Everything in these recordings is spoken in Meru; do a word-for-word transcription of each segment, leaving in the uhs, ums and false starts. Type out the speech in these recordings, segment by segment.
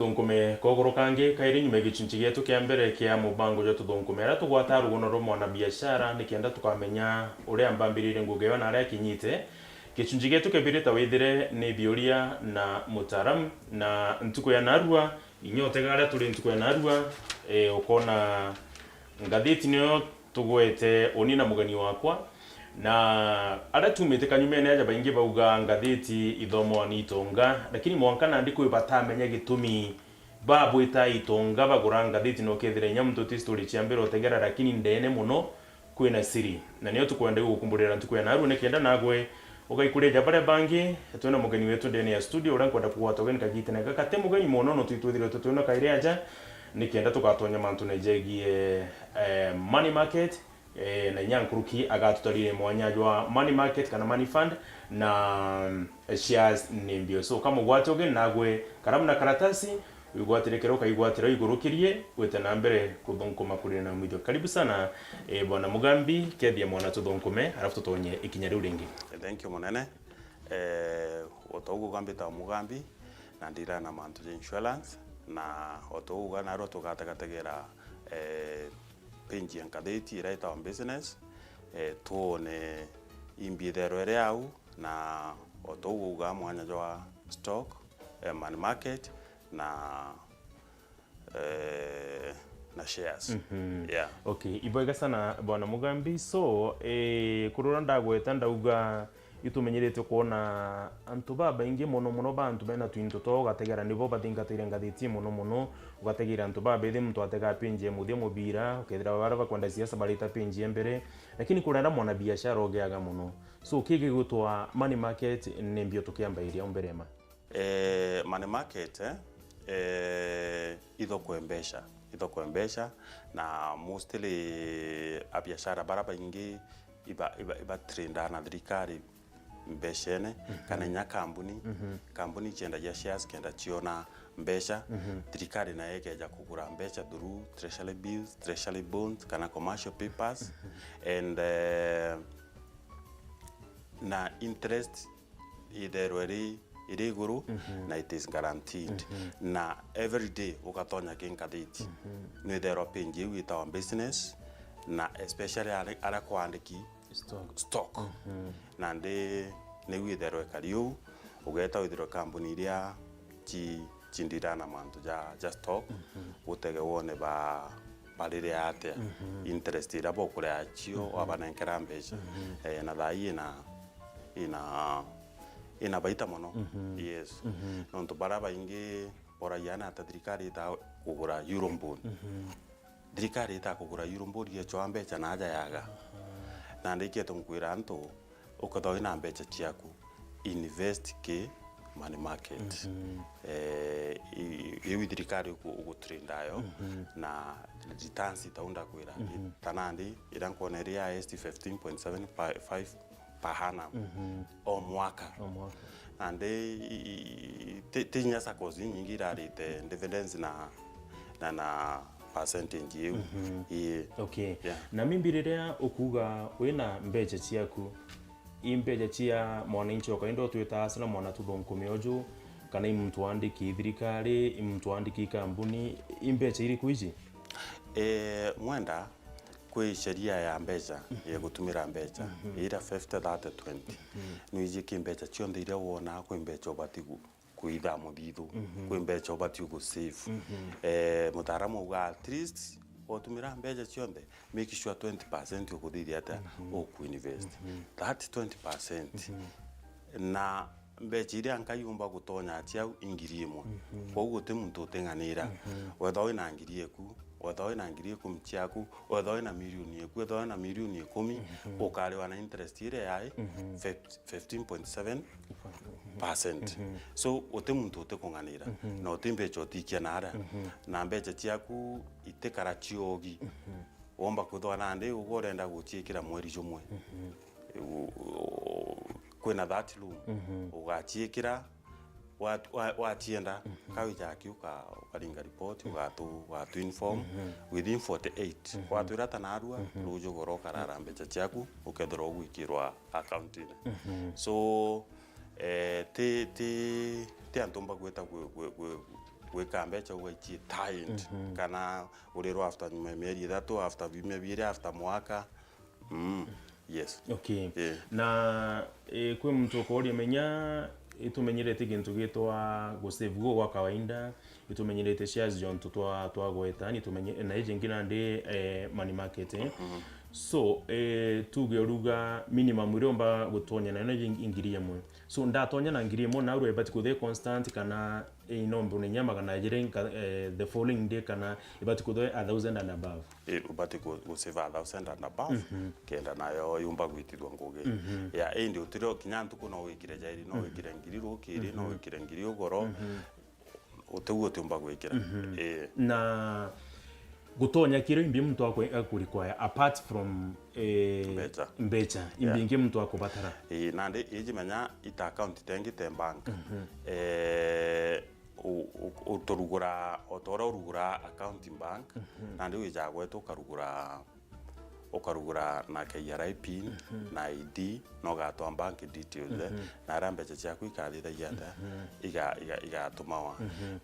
Tuthunkume kogoro kangi kairi nyuma ya gicunci gietu kia mbere kia mubango jwa tuthunkume, aria tugwataa rugono rwa mwanabiashara, nikenda tukamenya uria ambambiririe ngugi iyo na aria akinyite. Gicunci gietu kia biri ta withire ni biuria na mutaaramu, na ntuku ya narua, inya utega aria turi ntuku ya narua, e, ukona ngathiti niyo tugwete uni na mugeni wakwa, na aria tumite kanyumene aja baingi bauga ngathiti ithomwa ni itonga, lakini mwanka nandi kwi batamenya gitumi babwita itonga bagura ngathiti, na ukethira inya muntu ti story cia mbere utegera, lakini ndene mono kwina siri. Na niyo tukwenda gukumburira ntuku ya narua, nikenda nagwe ugaikuria ja baria bangi. Twina mugeni wetu ndene ya studio uria nkwenda kugwata ugeni kagitene gaka. Ti mugeni mono, no twithirwe twina kairi aja, nikenda tugatonya mantune jegie, eh, money market, eh, na inya nkuruki agatutarire mwanya jwa money market kana money fund na, mm, shares ni mbio. So, kamugwate ugeni nagwe karamu na karatasi, wigwatire kiro ukaigwatira uigurukirie, wite na mbere kuthunkuma kuri na umithio. Karibu sana, eh, Bwana Mugambi, kethia mwana tuthunkume, alafu tutonye ikinya riu ringi. Thank you munene. Eh, o ta uguo uga mbitagwa Mugambi, na ndira na mantu ja insurance, na o ta uguo uga narua tugatagategera, eh, page ya ngathiti iria itagwa business, eh, twone imbi itherwa iri au, na o ta uguo uga mwanya jwa stock, eh, money market, na, eh, na shares. Mhm. Yeah. Okay, ibwega sana Bwana Mugambi. So, eh, kurora ndagweta ndauga itumenyerete kwona antu babaingi mono mono ba antu bena twinto twao ugategera nibo bathingatire ngathiti mono mono, ugategera antu babethi muntu atega page ya muthia mubira, ukethira baria bakwenda siasa barita page ya mbere, lakini kurera mwana biashara ugeaga mono. So, ki gigutwa money market ni mbio tukiambairia umbere ma? Eh, money market, eh, eh, ithoko ya mbeca, ithoko ya mbeca, na mostly abiashara bara baingi iba, iba, iba trenda na thirikari mbecene, mhm, kana inya kambuni, mhm, kambuni ciendagia shares kenda ciona mbeca, mhm, thirikari nayo ikeja kugura mbeca through treasury bills, treasury bonds, kana commercial papers, mhm, and, eh, na interest itherwe iri, iri iguru, mhm, na it is guaranteed. Mhm. Na every day ugatonya ki ngathiti. Mhm. Nwitherwa page iu itagwa business, na especially aria, aria kwandiki stock. Stock. Mhm. Nandi niu itherwe ikari uu, ugeta withirwe kambuni iria ci, cindira na mantu ja, ja stock, mhm, utege wone ba, barire atia, mhm, interest iria bokurea cio, mhm, wabanenkera mbeca. Mhm. Eh, na thaa ii ina, ina, ina baita mono. Mhm. Yes. Mhm. Nontu bara baingi boragia na ata thirikari ita kugura Eurobond. Mhm. Thirikari ita kugura Eurobond yecwa mbeca na aja yaga. Aha. Nandi ikietu nkwira antu, ukethwa wina mbeca ciaku, invest ki money market. Mhm. Eh, i-, iu thirikari ugu-, ugutrenda yo, mhm, na returns itau ndakwira. Mhm. Ta nandi, ira nkwona iri highest fifteen point seven five per annum, mhm, o mwaka. O mwaka. Nandi i-, i-, ti, ti inya saccos inyingi irarite dividends na, na, na percentage iu. Mhm. Ii. Okay. Yeah. Na maybe riria ukuga wina mbeca ciaku, i mbeca cia mwananchi o kawaida utwita sana mwana tuthunkume uju, kana i muntu wandiki thirikari, i muntu wandiki kambuni, i mbeca iriku iji? Eh, mwenda, kwi sheria ya mbeca, mhm, ya gutumira mbeca, mhm, ira fifty thirty twenty. Mhm. Nwiji ki mbeca cionthe iria wona kwi mbeca ubati gu-, kwitha muthithu, mhm, kwi mbeca ubati ugu save. Mhm. Eh, mutaaramu auga at least utumira mbeca cionthe, make sure twenty percent ukuthithia atia, mhm, ukuinvest. Mhm. That twenty percent, mhm, na mbeca iria Ngai umba gutonya ciau i ngiri imwe. Mhm. Kwou guti muntu uting'anira. Mhm. Wethwa wina ngiri eku, wethwa wina ngiri ikumi ciaku, wethwa wina milioni eku, wethwa wina milioni ikumi, mhm, ukariwa na interest iria yai, mhm, fif-, fifteen point seven percent. Mhm. So, uti muntu utikung'anira, mhm, na uti mbeca utikia naria. Mhm. Na mbeca ciaku itikara ciogi. Mhm. Womba kwithwa nandi ugu urenda guciikira mweri jumwe. Mhm. U-, u-, kwina that room. Mhm. Ugaciikira, wa-, wa-, wacienda, mhm, kawija aki uka-, ukaringa report, mhm, ugatu-, ugatu inform, mhm, within forty-eight. Mhm. Watwira ta narua, mhm, ruju goro ukarara mbeca ciaku, ukethirwa ugwikirwa account-ini. Mhm. So, eh, ti, ti, ti antu mbagweta gwe-, gwe-, gwe-, gwika mbeca ugaichie timed, kana urirwa after nyuma ya mieri ithatu, after biumia biiri, after mwaka. Mm. Yes. Okay. Eh. Na eh, kwi muntu ukooria menya, itumenyerete gintu gitwa gusave go gwa kawaida, itumenyerete shares jontu twa twagweta, ni tumenye na iji ingi nandi eh, money market eh. So eh, tuge uruga minimum iria umba gutonya nayo ni ngiri imwe. So ndatonya na ngiri imwe, naurwa ibati kuthia constant kana eh, no mbone nya magana jiri nka- eh, the following day, kana ibati kuthia a thousand and above? Eh, ubati ku- gusave a thousand and above, kenda nayo yumba gwitithua ngugi. Ya indi utiro kinya ntuku no wikire jairi, no wikire ngiri rukiri, no wikire ngiri ugoro. Utiu utiumba gwikira. Eh. Na gutonya kiro imbi muntu akwe- akurequire apart from eh, Mbecha. Mbecha imbi Yeah. ingi muntu akubatara? Ii, nandi iji menya ita account tengi te bank. Eh, u- u- uturugura o ta uria urugura account bank, nandi wijaga gwetu ukarugura ukarugura na K R A pin na I D, na ugatwaa bank details, na aria mbeca ciaku ikathithagia atia, iga- iga- igatumawa.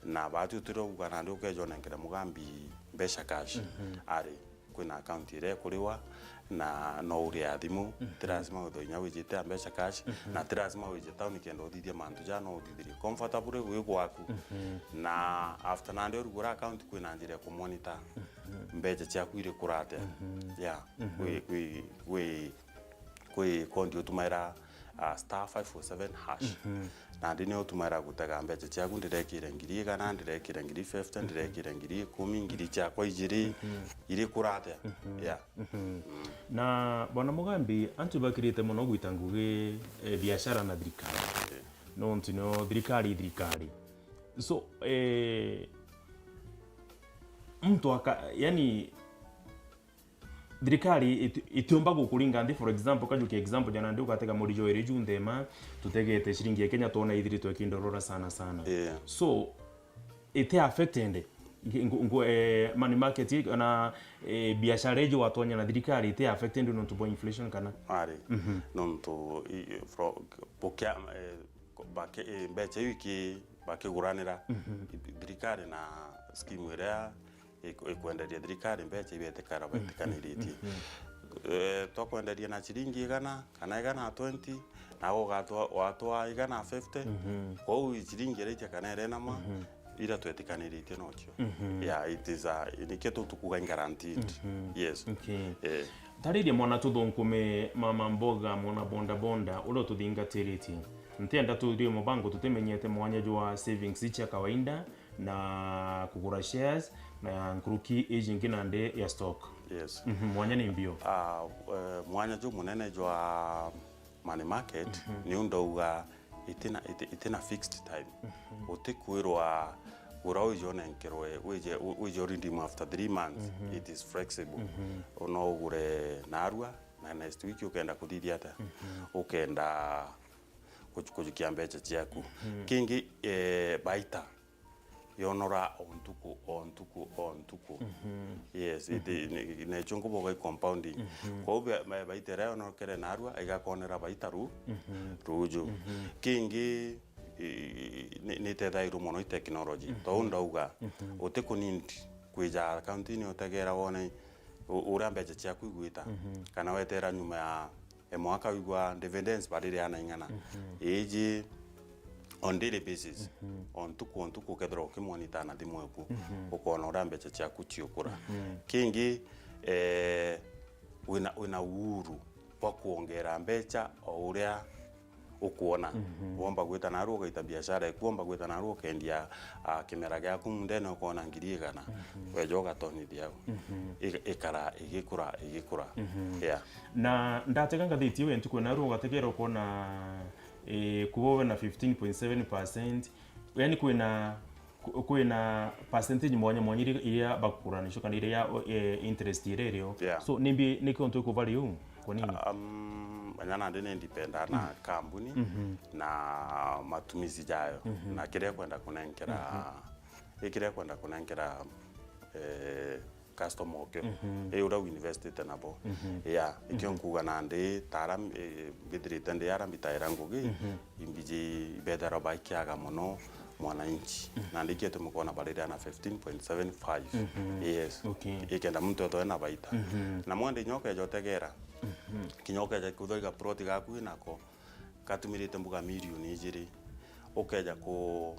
Na baati utirauga nandi ukeja unenkere mugambi mbeca cash, ari kwina account iria ikuriwa, na no urie ya thimu, ti lazima withwe inya wijite ya mbeca cash, na ti lazima wije town kenda uthithie mantu ja, no uthithirie comfortable wi gwaku. Na after nandi urugura account, kwina njira ya kumonitor mbeca ciaku iri kura atia. Yeah. Kwi, kwi, kwi, kwi kondi utumaira uh, star five four seven hash. Nandi nio utumaira gutega mbeca ciaku, ndirekire ngiri igana, ndirekire ngiri fifty, ndirekire ngiri ikumi, ngiri ciakwa ijiri, iri kura atia. Yeah. Na bwana Mugambi, antu bakirite mono gwita ngugi eh, biashara na thirikari. Nontu nio thirikari i thirikari. So eh, muntu aka yani thirikari iti- itiumba gukuringa nthi. For example, kajukia example jana ndi ugatega murijo iri ju nthema, tutegete ciringi ya Kenya twona ithiritwe ikindorora sana sana. Yeah. So iti affected ngu- ngu- eh, money market kana eh, biashara iji watonya na thirikari iti affected nontu bwa inflation kana? Ari. Nontu i- fro- bukia eh, ko- baki- eh, mbeca iu iki bakiguranira, i- thirikari na scheme iria iku- ikwenderia thirikari mbeca ibetikara betikaniritie. Eh, twakwenderia na ciringi igana kana igana na twenty, nawe ugatwa- watwaa igana na fifty. Kwou ciringi iria itia kana irenama, ira twetikaniritie nocio. Yeah, it is a, nikio tu tukuga guaranteed. Yes. Okay. Eh. Tariria mwana tuthunkume mama mboga, mwana bonda bonda uria ututhingatiritie. Ntienda tuthie mubango tutimenyete mwanya jwa savings cia kawaida na kugura shares na nkuruki iji ingi nandi ya stock. Yes. Mhm, mwanya ni mbio. Ah, eh, mwanya ju munene jwa money market ni undu ndauga itina iti- itina fixed time. Utikwirwa gura wije unenkerwe wije wije redeem after three months. It is flexible. No ugure narua na next week ukenda kuthithia atia, ukenda kuju- kujukia mbeca ciaku. Kingi eh, baita yonora o ntuku o ntuku o ntuku. Yes, iti- ni- necho nkuboga i compounding. Kwou be- be- baita iria yonokere narua igakonera baita ru ruju. Kingi i- ni- nitethairwe mono i technology. Tou ndauga uti ku need kwija account-ini utegera wone u- uria mbeca ciaku igwita, kana wetera nyuma ya e mwaka wigua dividends bariria na ing'ana. Iji on daily basis, o ntuku o ntuku ukethirwa ukimonitor na thimu eku, ukona uria mbeca ciaku ciukura. Kingi eh, wina wina uhuru bwa kuongera mbeca o uria ukwona. Womba gwita naru ugaita biashara eku, womba gwita naru ukendia ah, kimera giaku mundene ukona ngiri igana, weja ugatonithia au. Ika- ikara igikura igikura. Yeah. Na ndatega ngathiti iwe ntuku naru ugategera ukona eh, kubowe na fifteen point seven percent, yani kwina ku- kwina percentage mwanya mwanya iria- iria bakugurana icio kana iria eh, interest iria irio. Yeah. So nimbi niki untu ikuvali u kwa nini? Um, manya nandi ni ndipenda na kambuni na matumizi jayo na kiria kwenda kunenkera ikiria kwenda kunenkera eh, customer ukio. Ii uria uinvestite nabo. Yeah, ikio nkuga nandi tara eh, mbithirite ndi ara mbitaira ngugi imbiji ibethera baikiaga mono. mwananchi. Mhm. Na ndikio tumukona barira na fifteen point seven five. Mhm. Yes. Okay. Ikenda muntu ethwe na baita. Mhm. Na mwende nyoka ejotegera. Mhm. Kinyoka eja kuthwa iga plot gaku inako. Katumirite mbuga milioni ijiri. Ukeja ku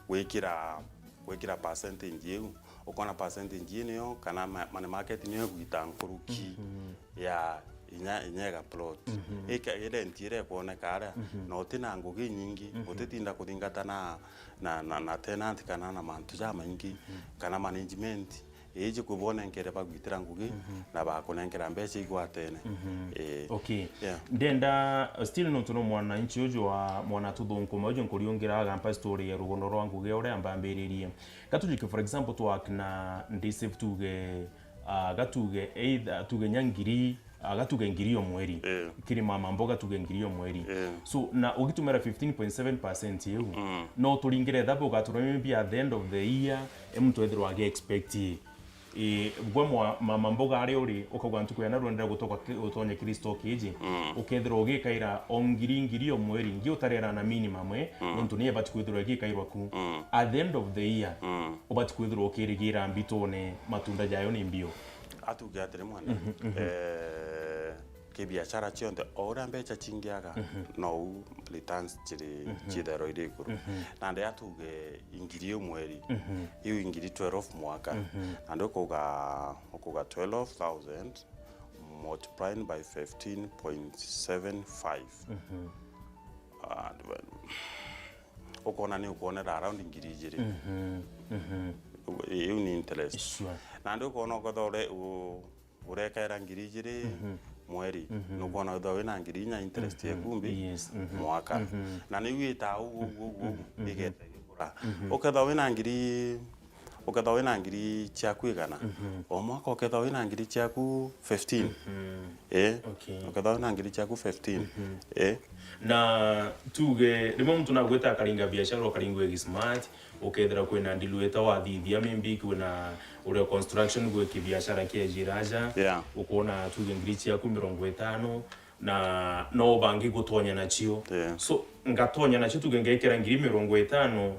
gwikira, gwikira percentage iu, ukona percentage ii niyo kana ma-, money market niyo igwita nkuruki. Mhm. Ya inya, inya ega plot. Mhm. Ika, irenti iria ikwoneka aria, mhm, na uti na ngugi nyingi, mhm, utitinda kuthingata na, na, na, na tenant kana na mantu jamaingi, mhm, kana management, iji kwi bonenkere bagwitira ngugi, mhm, na bakunenkera mbeca igwatene. Mhm. Eh, okay. Yeah. Ndenda, still nontu no mwananchi uju wa mwana tuthunkuma uju nkuriungira agampa story ya rugono rwa ngugi uria mbambiririe. Gatujike, for example, twakina ndisave tuge, ah, gatuge either, tuge nya ngiri, ah, gatuge ngiri o mweri. Eh. Kiri mama mboga tuge ngiri o mweri. Eh. So, na ugitumira fifteen point seven percent iu, mm, no turingire thabu ugaturwa maybe at the end of the year, e muntu ethirwa agi expect, eh, gwe mwa-, mama mboga ari uri, ukauga ntuku ya narua ndira gutoka ki-, utonye kiri stock iji, mm, ukethirwa ugikaira o ngiri, ngiri o mweri, ngi utarera na minimum, eh, mm, nontu ni ibati kwithirwa igikairwa ku. Mm. At the end of the year, mm, ubati kwithirwa ukirigira mbitone matunda jayo ni mbio. Atuge atiri mwana, mhm, mhm, eh, kibiashara cionthe, o uria mbeca cingiaga, mhm, nou returns ciri, mhm, cithero iri iguru. Mhm. Nandi atuge ingiri iu mweri, mhm, iu ingiri twelve mwaka. Mhm. Nandi ukuga, ukuga twelve thousand multiplying by fifteen point seven five. Mhm. And when, ukona ni ukwonera around ngiri ijiri. Mhm, mhm. Iu ni interest. Sure. Nandi ukona ukethira ure-, u-, urekaira ngiri ijiri, mhm, mweri, mhm, nukwona withirwa wina ngiri inya interest, mhm, eku mbi, yes, mhm, mwaka. Mhm. Na niu itaa uu, uu, uu, uu, mhm, igeta igikura. Mhm. Ukethirwa wina ngiri, ukethirwa wina ngiri ciaku igana, mhm, o mwaka ukethirwa wina ngiri ciaku fifteen. Mhm. Eh, okay. Ukethirwa wina ngiri ciaku fifteen. Mhm. Eh. Na tuge, rimwe muntu nagwita akaringa biashara, ukaringwa igi smart, ukethira kwina ndilu ita wathithia, maybe kwina uria construction gwi kibiashara kiejira aja, yeah, ukona tuge ngiri ciaku mirongo itano, na no bangi gutonya nacio. Yeah. So, ngatonya nacio tuge ngekira ngiri mirongo itano,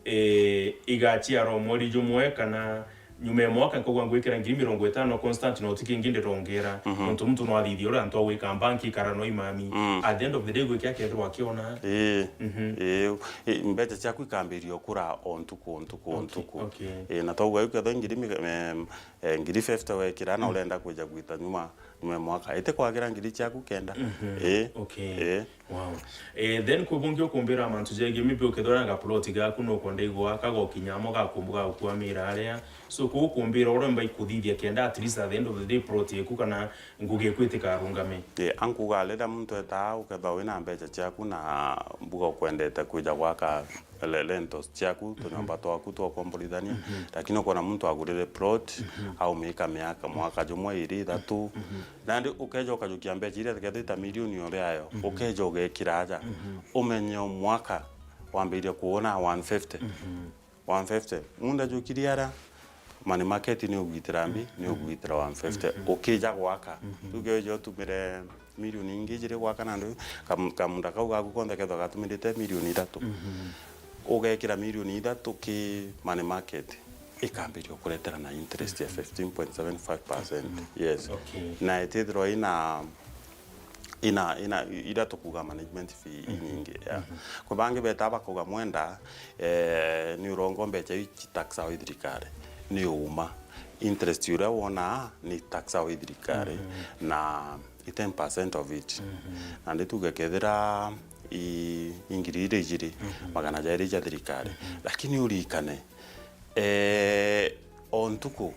eh, igaciara o mweri jumwe, kana nyuma ya mwaka nkauga ngwikira ngiri mirongo itano constant, na uti kingi ndirongera. Mhm. Nontu muntu no athithia uria antu agwika bank ikara no imami. Mm. At the end of the day, gwiki akethirwa akiona. Ii. Mhm. Ii. Ii, mbeca ciaku ikambiria ukura o ntuku, o ntuku, o ntuku. Okay, okay. Ii, na twauga iu kethwa ngiri mi-, em, eh, ngiri fifty wekira, na, mm, urenda kwija gwita nyuma, nyuma ya mwaka. Iti kwagira ngiri ciaku kenda. Mhm. Ii. Okay. Ii. Wow. Eh, then kwi bungi ukumbira mantu jegie, maybe ukethira na gaplot gaku no kwenda igwa, kagokinya amo gakumbu gagukwamira aria. So, kuu ukumbira uria mbai kuthithia kenda at least at the end of the day plot yeku kana ngugi yeku itikarungame. Eh, ankuga riria muntu etaa ukethirwa wina mbeca ciaku na mbuga ukwendete kwija gwaka le-, rentals ciaku, tunyomba twaku twa ukomborithania, mhm, lakini ukona muntu agurire plot, mhm, aumika miaka, mwaka jumwe, iri, ithatu, mhm, nandi ukeja ukajukia mbeca iria kethita milioni uriayo, mhm, ukeja ugekira aja, mhm, umenye o mwaka wambirie kuona one fifty. Mhm. One fifty. Munda jukirie ara, money market ni ugwitira mbi, ni ugwitira one fifty. Mhm. Ukija gwaka, mhm, tuge uja utumire milioni ingi ijiri gwaka, nandi kam-, kamunda kau gaku konthe kethwa gatumirite milioni ithatu. Mhm. Ugekira milioni ithatu ki money market, ikambiria ukuretera na interest ya fifteen point seven five percent. Mhm. Yes. Okay. Na itithirwa ina, ina, ina, ira tukuga management fee, mhm, inyingi, yeah. Mhm. Kwi bangi beta bakuga mwenda, eh, ni urongo mbeca iu citaxawa i thirikari. Ni uma. Interest uria wonaa ni taxawa i thirikari. Mhm. Na i ten percent of it. Mhm. Nandi tuge kethira i, i ngiri iria ijiri, mhm, magana jairi ja thirikari. Mhm. Lakini uririkane, eh, o ntuku,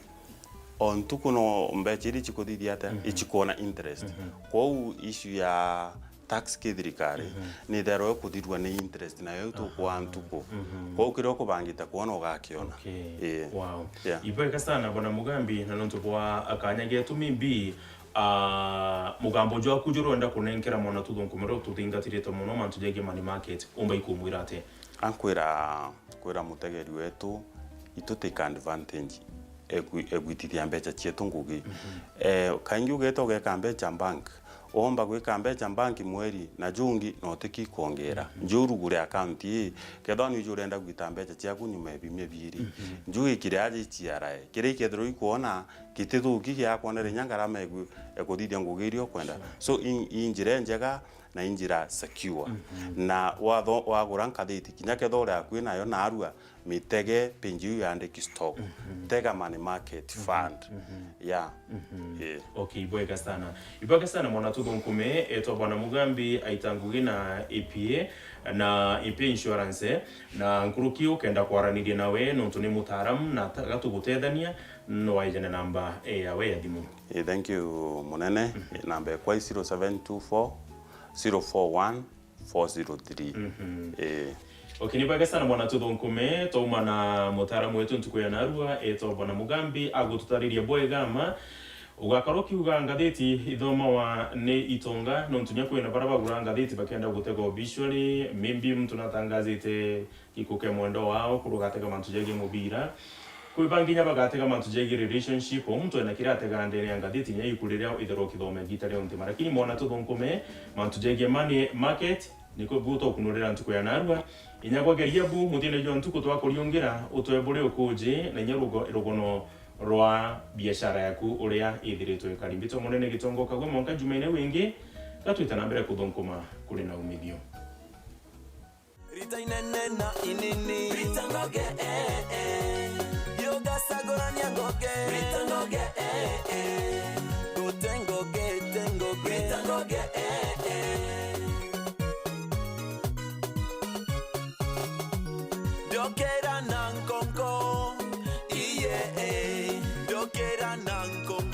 o ntuku no mbeca iria icikuthithia atia, mhm, icikwona interest. Mhm. Kwou issue ya tax ki thirikari, mhm, ni therwe kuthirua ni interest, nayo itukwa ntuku. Mhm. Kwou kiria ukubangite kwona ugakiona. Okay. Ii. Wow. Yeah. Ibwega sana, Bwana Mugambi, na nontu bwa akanya getu, maybe, ah, mugambo jwaku juria urenda kunenkera mwana tuthunkumira ututhingatirite muno mantu jegie money market, umba ikumwira atia? Ankwira, kwira mutegeri wetu, itu take advantage egwi-, egwitithia mbeca cietu ngugi. Mhm. Eh, kaingi ugeta ugeka mbeca bank, Oomba gwika mbeca mbanki mweri, na jungi na utiki kwongera. Nju urugure account ii, kethwa ni uju urenda gwita mbeca ciaku nyuma ya biumia biiri. Nju wikire aja i C R A, kiria ikethirwa ikwona gitithuki giakwonera inya ngarama eku-, ekuthithia ngugi iria ukwenda. So, i, i njira injega na i njira secure. Na watho-, wagura nkathiti, kinya kethwa uri akui nayo narua, mitege page iu yandiki stock. Tega money market fund. Yeah. Eh. Okay, ibwega sana. Ibwega sana mwana tuthunkume, etwa Bwana Mugambi aita ngugi na A P A na A P A Insurance, na nkuruki ukenda kwaraniria nawe nontu ni mutaaramu na ta-, agatugutethania, no waijane namba, eh, yawe ya thimu. Eh, thank you munene. Namba ekwa i zero seven two four, zero four one, four zero three. Eh. Okay, ni bwega sana mwana tuthunkume, twauma na mutaaramu wetu ntuku ya narua, etwa Bwana Mugambi, agututariria bwega ma. Ugakorwo ukiuga ngathiti ithomawa ni itonga, nontu nya kwina baria bagura ngathiti bakenda gutega obituary, maybe muntu natangazite gikuke mwendo wao, kuru gatega mantu jegie mubira. Kwi bangi nya bagatega mantu jegie relationship, o muntu ena kiria atega ndene ya ngathiti, nya iku riria itherwa ukithoma igita rionthe. Lakini mwana tuthunkume, mantu jegie money market, niko bu tukunurira ntuku ya narua. Inya kwageria bu, muthina jwa ntuku twakuriungira, utwe buri ukuji, na inya rugo-, rugono rwa biashara yaku uria ithiritwe ikari. Mbitwa munene Gitongo Kagwe, mwanka Jumaine wingi, gatwite na mbere kuthunkuma kuri na umithio. Rita inene na inini. Rita ngoge, eh, eh. Yogacagurania ngoge. Rita ngoge, eh, eh. Gute ngoge, te ngoge. Rita ngoge, eh, eh. Ndokera na nkonko. Iye, eh. Ndokera na nkonko.